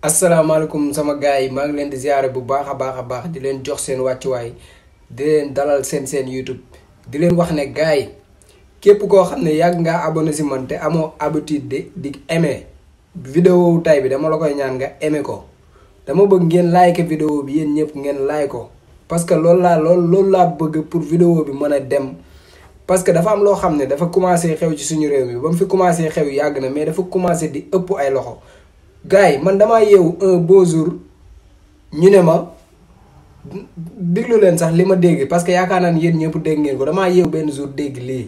asalaamaaleykum sama gars yi maa ngi leen di ziare bu baax a baax di leen jox seen wàccuwaay di leen dalal seen YouTube di leen wax ne gars yi képp koo xam ne yàgg ngaa abonné si man te amoo habitude di aimer vidéo tay bi dama la koy ñaan nga aimer ko dama bëgg ngeen like vidéo bi yéen ñëpp ngeen like ko parce que loolu laa bëgg pour vidéo bi mën a dem parce que dafa am loo xam ne dafa commencé xew ci suñu réew mi ba mu fi commencé xew yàgg na mais dafa commencé di ëpp ay loxo. gars yi man damaa yeewu un beau jour ñu ne ma déglu leen sax li ma dégg parce que yaakaar naa ne yéen ñëpp dégg ngeen ko damaa yeewu benn jour dégg lii.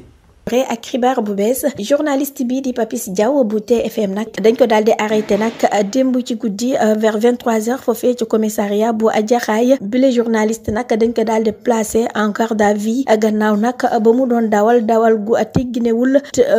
ak xibaar bu bees journaliste bi di Papis Diaw bu TFM nag dañ ko daal di arrêté nag démb ci guddi vers 23h foofee ci commissariat bu Jaxaay bile journaliste nag dañ ko daal di placé en garde à vue gannaaw nag ba mu doon dawal gu tegginewul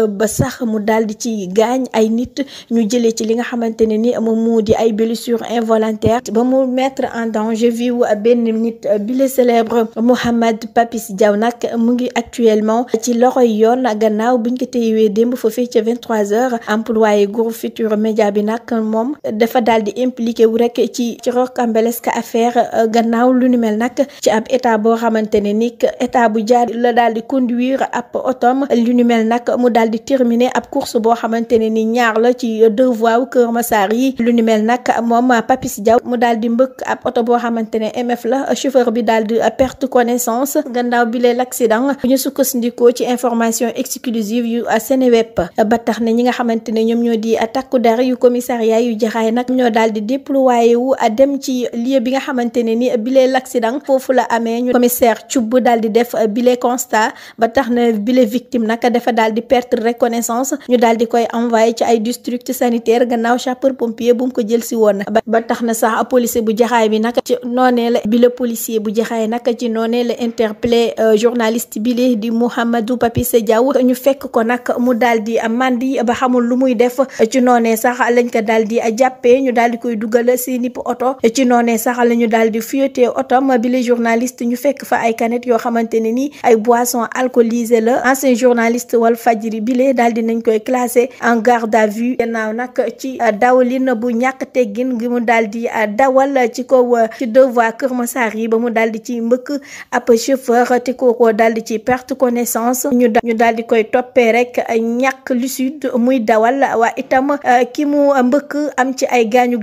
ba sax mu daal di ci gaañ ay nit ñu jëlee ci li nga xamante ne ni moom mu di ay blessures involontaires ba mu mettre en danger vie wu benn nit bile célèbre Mouhamed Papis Diaw nag mu ngi actuellement ci loxoy yoon. gannaaw buñ ko téyewee démb foofee ca 23h employé groupe Futurs Médias bi nag moom dafa daal di impliqué wu rek ci rocambolesque affaire gannaaw lu ni mel nag ci ab état boo xamante ne ni état bu jaar la daal di conduire ab otom lu ni mel nag mu daal di terminer ab course boo xamante ne ni ñaar la ci deux voies Kër Massar yi lu ni mel nag moom Papis Diaw mu daal di mbëkk ab oto boo xamante ne MF la chauffeur bi daal di perte connaissance gannaaw bi lee l'accident bu ñu sukkandikoo ci information exclusive yu Seneweb ba tax ne ñi nga xamante ne ñoom ñoo di takku dara yu commissariat yu Jaxaay nag ñoo daal di déployé wu dem ci lieu bi nga xamante ne ni bile l'accident foofu la amee ñu commissaire Thioub daal di def bile constat ba tax ne bile victime nag dafa daal di perdre reconnaissance ñu daal di koy envoyé ci ay district sanitaire gannaaw sapeur pompier bu mu ko jël si woon ba tax na sax policier bu Jaxaay bi nag ci noonee la bile policier bu Jaxaay nag ci noonee la interpellé journaliste bile di Mouhamadou Papis Diaw ñu fekk ko nag mu daal di mandi ba xamul lu muy def ci noonee sax lañ ko daal di jàppee ñu daal di koy dugal si nipp oto ci noonee sax la ñu daal di fuyetee otom bi les journalistes ñu fekk fa ay canettes yoo xamante ne ni ay boissons alcoolisées la ancien journaliste Walfadjri bile daal di nañ koy classé en garde à vue gannaaw nag ci dawlin bu ñàkk teggin gi mu daal di dawal ci kaw ci deux voies Kër Massar yi ba mu daal di ci mbëkk ab chauffeur te kookoo daal di ci perte connaissance ñu daal di koy toppee rek ñàkk lucide muy dawal waa itam ki mu mbëkk am ci ay gaañu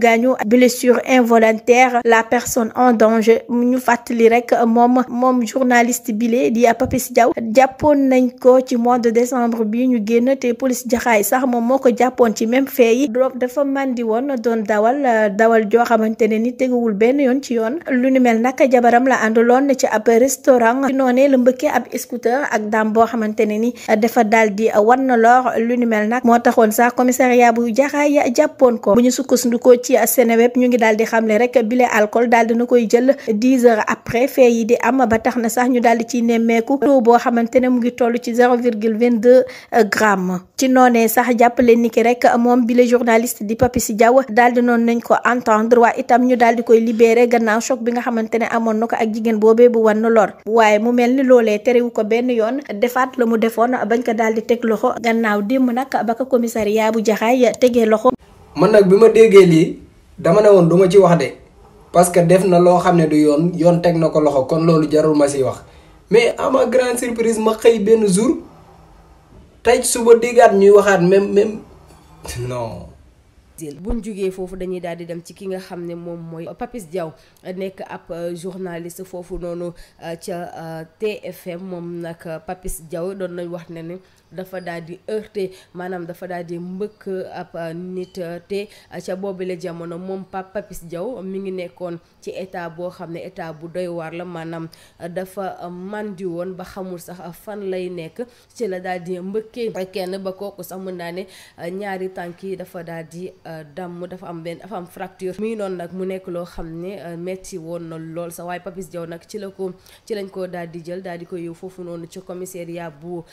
blessure involontaire la personne en danger ñu fàttali rek moom journaliste bile di Papis Diaw jàppoon nañ ko ci mois de décembre bi ñu génn te police Jaxaay sax moom moo ko jàppoon ci même fait yi dafa màndi woon doon dawal joo xamante ne ni teguwul benn yoon ci yoon lu ni mel nag jabaram la àndaloon ci ab restaurant ci noonee la mbëkkee ab scooter ak daam boo xamante ne ni dafa daal di wan na lor lu ni mel nag moo taxoon sax commissariat bu Jaxaay jàppoon ko bu ñu sukkandikoo ci Seneweb ñu ngi daal di xamle rek bile alcool daal dina koy jël 10 heures après fee yi di am ba tax na sax ñu daal di ciy nemmeeku taux boo xamante ne mu ngi toll ci 0,22 grammes ci noonee sax jàppale ni ki rek moom bile journaliste di Papis Diaw daal di noonu nañ ko entendre waa itam ñu daal di koy libéré gannaaw choc bi nga xamante ne amoon na ko ak jigéen boobee bu wan na lor waaye mu mel ni loolee terewu ko benn yoon defaat la mu defoon bañ ko daal di teg loxo gannaaw démb nag ba ko commissariat bu Jaxaay tegee loxo. man nag bi ma déggee lii dama ne woon du ma ci wax de parce que def na loo xam ne du yoon teg na ko loxo kon loolu jarul ma si wax mais à ma grande surprise ma xëy benn jour tey suba déggaat ñuy waxaat même non. buñ jugee foofu dañuy daal di dem ci ki nga xam ne moom mooy Papis Diaw nekk ab journaliste foofu noonu ca TFM moom nag Papis Diaw doon nañ wax ne ni dafa daal di heurté maanaam dafa daal di mbëkk ab nit te ca boobile jamono moom Papis Diaw mi ngi nekkoon ci état boo xam ne état bu doy waar la maanaam dafa màndi woon ba xamul sax fan lay nekk ci la daal di mbëkkee kenn ba kooku sax mën naa ne ñaari tànk yi dafa daal di damm dafa am fracture mi ngi noonu nag mu nekk loo xam ne metti woon na lool sa waaye Papis Diaw nag ci lañ ko daal di jël daal di ko yow foofu noonu ci commissariat bu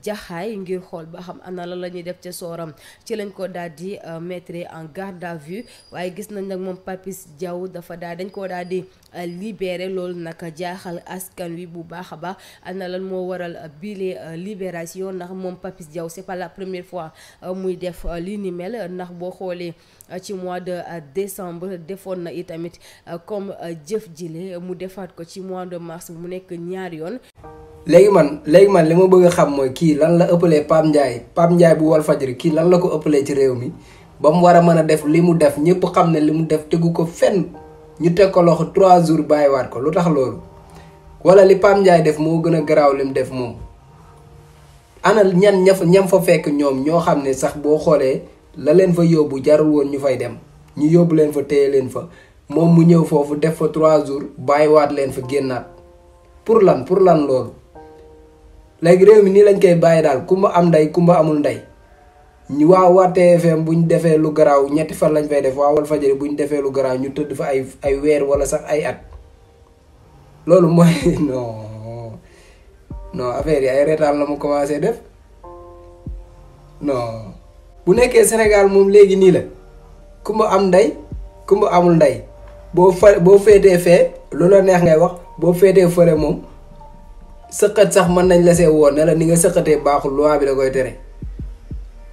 Jaxaay ngir xool ba xam ana la ñuy def ca sooram ci lañ ko daal di mettre en garde à vue waaye gis nañ nag moom Papis Diaw dañ koo daal di libéré loolu nag jaaxal askan wi bu baax a baax ana lan moo waral bile libération ndax moom Papis Diaw c'est pas la première fois muy def li ni mel ndax boo xoolee xoolee ci mois de décembre defoon na itamit comme jëf jile mu defaat ko ci mois de mars mu nekk ñaari yoon. léegi man li ma bëgg a xam mooy kii lan la ëppalee Pape Ndiaye bu Walfadjri kii lan la ko ëppalee ci réew mi ba mu war a mën a def li mu def ñëpp xam ne li mu def tegu ko fenn ñu teg ko loxo 3 jours bàyyiwaat ko lu tax loolu wala li Pape Ndiaye def moo gën a garaaw li mu def moom. ana ñam fa fekk ñoom ñoo xam ne sax boo xoolee la leen fa yóbbu jarul woon ñu fay dem ñu yóbbu leen fa téye leen fa moom mu ñëw foofu def fa 3 jours bàyyiwaat leen fa génnaat pour lan loolu. léegi réew mi nii lañ koy bàyyi daal kumba am ndey kumba amul ndey ñu waa TFM bu ñu defee lu garaaw ñetti fan lañ fay def waa Walfadjri bu ñu defee lu garaaw ñu tëdd fa ay weer wala sax ay at loolu mooy non affaire yi ay reetaan la mu commencé def non bu nekkee Sénégal moom léegi nii la kumba am ndey kumba amul ndey boo féetee fee lu la neex ngay wax boo féetee fële moom sëqat sax mën nañ la see woon ne la ni nga sëqatee baaxul loi bi da koy tere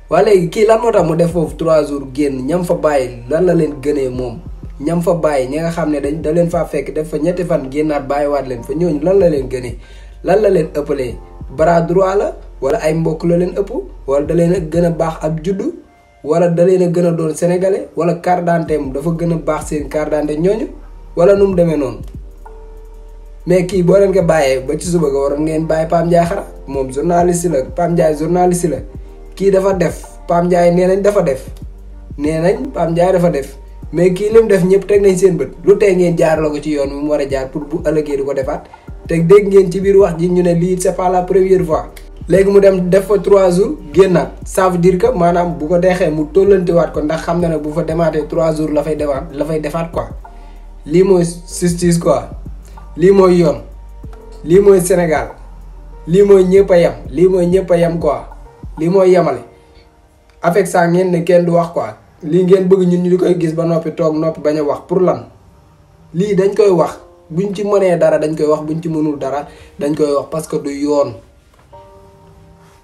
waa léegi kii lan moo tax mu def foofu 3 jours génn ñam fa bàyyi lan la leen gënee moom ñam fa bàyyi ñi nga xam ne da leen faa fekk def fa ñetti fan génnaat bàyyiwaat leen fa ñooñu lan la leen gënee lan la leen ëppalee bras droit la wala ay mbokk la leen ëpp wala da leen a gën a baax ab juddu wala da leen a gën a doon sénégalais wala carte d'identité dafa gën a baax seen carte d'identité ñooñu wala nu mu demee noonu. mais kii boo leen ko bàyyee ba ci suba ga waroon ngeen bàyyi Pape Ndiaye xara moom journaliste la Pape Ndiaye journaliste la kii dafa def Pape Ndiaye nee nañ dafa def mais kii li mu def ñëpp teg nañ seen bët lu tey ngeen jaar la ko ci yoon mu war a jaar pour bu ëllëgee di ko defaat te dégg ngeen ci biir wax ji ñu ne lii c'est pas la première fois. léegi mu dem def fa 3 jours génnaat ça veut dire que maanaam bu ko deexee mu tollantiwaat ko ndax xam na ne bu fa demaatee 3 jours la fay defaat quoi lii mooy justice quoi. lii mooy yoon lii mooy Sénégal lii mooy ñëpp a yem quoi lii mooy yemale avec ça ngeen ne kenn du wax quoi lii ngeen bëgg ñun ñu di koy gis ba noppi toog noppi bañ a wax pour lan lii dañ koy wax buñ ci mënee dara dañ koy wax buñ ci mënul dara dañ koy wax parce que du yoon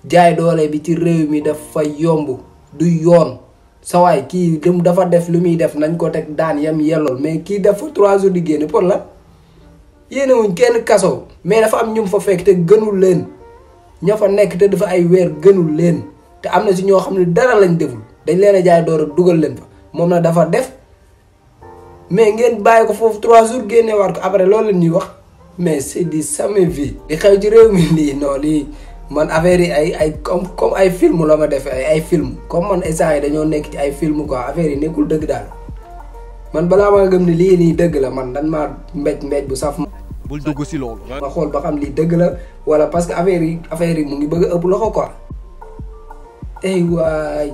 jaay doole bi ci réew mi dafa yomb du yoon sawaay kii dem dafa def lu muy def nañ ko teg daan yam yellool mais kii def fa 3 jours di génne pour lan yéene wuñ kenn kaso mais dafa am ñu fa fekk te gënul leen ña fa nekk te dafa ay weer gënul leen te am na si ñoo xam ne dara lañ deful dañ leen a jaay door a dugal leen fa moom na dafa def mais ngeen bàyyi ko foofu 3 jours génne waat ko après loolu la ñuy wax mais c'est du jamais vu. li xew ci réew mi lii non lii man affaire yi ay comme ay film la ma defee ay film comme man instant yi dañoo nekk ci ay film quoi affaire yi nekkul dëgg daal man balaa maa gëm ne lii nii dëgg la man dan maa mbéj bu saf. bul dugg si loolu. ma xool ba xam lii dëgg la wala parce que affaire yi mu ngi bëgg a ëpp loxo quoi. ay waay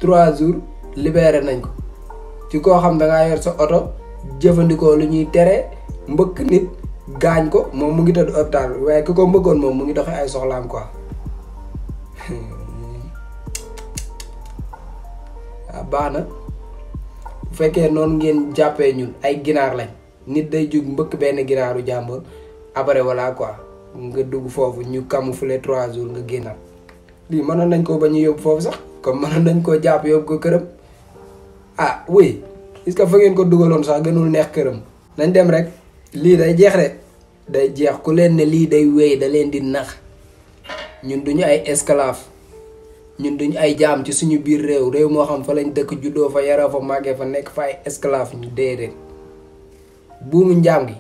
3 jours libéré nañ ko ci koo xam da ngaa yor sa oto jëfandikoo lu ñuy tere mbëkk nit gaañ ko moom mu ngi tëdd hôpital waaye ku ko mbëkkoon moom mu ngi doxee ay soxlaam quoi. waaw baax na bu fekkee noonu ngeen jàppee ñun ay ginaar lañ. nit day jug mbëkk benn ginaaru jàmbur après voilà quoi nga dugg foofu ñu camoufler 3 jours nga génnaat lii mënoon nañ ko ba ñu yóbbu foofu sax comme mënoon nañ koo jàpp yóbbu ko këram ah oui est-ce que fa ngeen ko dugaloon sax gënul neex këram. nañ dem rek lii day jeex rek day jeex ku leen ne lii day wéy da leen di nax ñun duñu ay esclave ñun duñu ay jaam ci suñu biir réew moo xam fa lañ dëkk juddoo fa yaroo fa màggee fa nekk fa ay esclave ñu déedéet. buumu njaam gi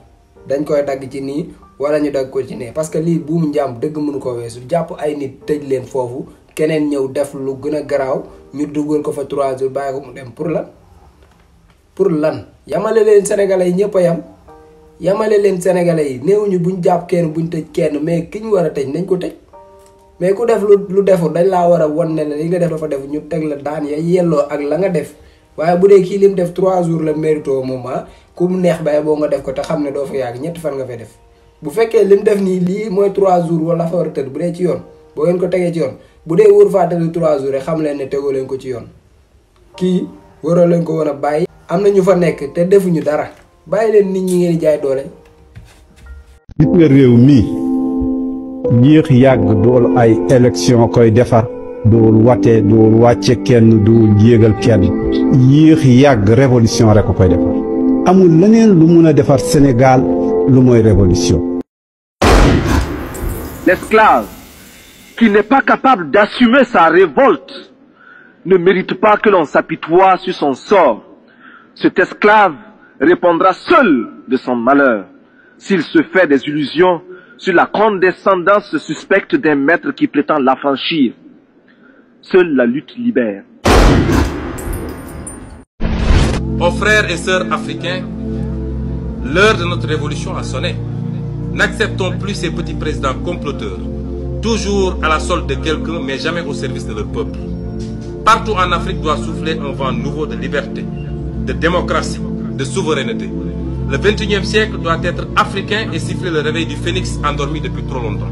dañ koy dagg ci nii wala ñu dagg ko ci nee parce que lii buumu njaam dëgg mënu ko weesu jàpp ay nit tëj leen foofu keneen ñëw def lu gën a garaaw ñu dugal ko fa 3 jours bàyyi ko mu dem pour lan yamale leen sénégalais yi ñëpp a yamale leen sénégalais yi néewuñu buñ jàpp kenn buñ tëj kenn mais ki ñu war a tëj nañ ko tëj mais ku def lu deful dañ laa war a wan ne la li nga def dafa def ñu teg la daan ya yelloo ak la nga def waaye bu dee kii lim def 3 jours la mérito moom ku mu neex baye boo nga def ko te xam ne doo fa yàgg ñetti fan nga fay def bu fekkee lim def nii lii mooy 3 jours wala fa war a tëdd bu dee ci yoon boo ngeen ko tegee ci yoon bu dee wóor faa tëdd 3 jours rek xam leen ne tegoo leen ko ci yoon kii waroo leen ko woon a bàyyi. am na ñu fa nekk te defuñu dara bàyyi leen nit ñi ngeen di jaay doole. gis nga réew mi yéex yàgg dool ay élection koy defar dool wate dool wàcce kenn dool yéegal kenn yéex yàgg révolution rek ko koy defar amul leneen lu mun a defar Sénégal lu mooy révolution. L'esclave qui n'est pas capable d'assumer sa révolte ne mérite pas que l'on s'apitoie sur son sort. Cet esclave répondra seul de son malheur s'il se fait des illusions sur la condescendance suspecte d'un maître qui prétend l'affranchir. Seule la lutte libère. Aux frères et sœurs africains, l'heure de notre révolution a sonné. N'acceptons plus ces petits présidents comploteurs, toujours à la solde de quelqu'un, mais jamais au service de leur peuple. Partout en Afrique doit souffler un vent nouveau de liberté, de démocratie, de souveraineté. Le 21e siècle doit être africain et siffler le réveil du phénix endormi depuis trop longtemps.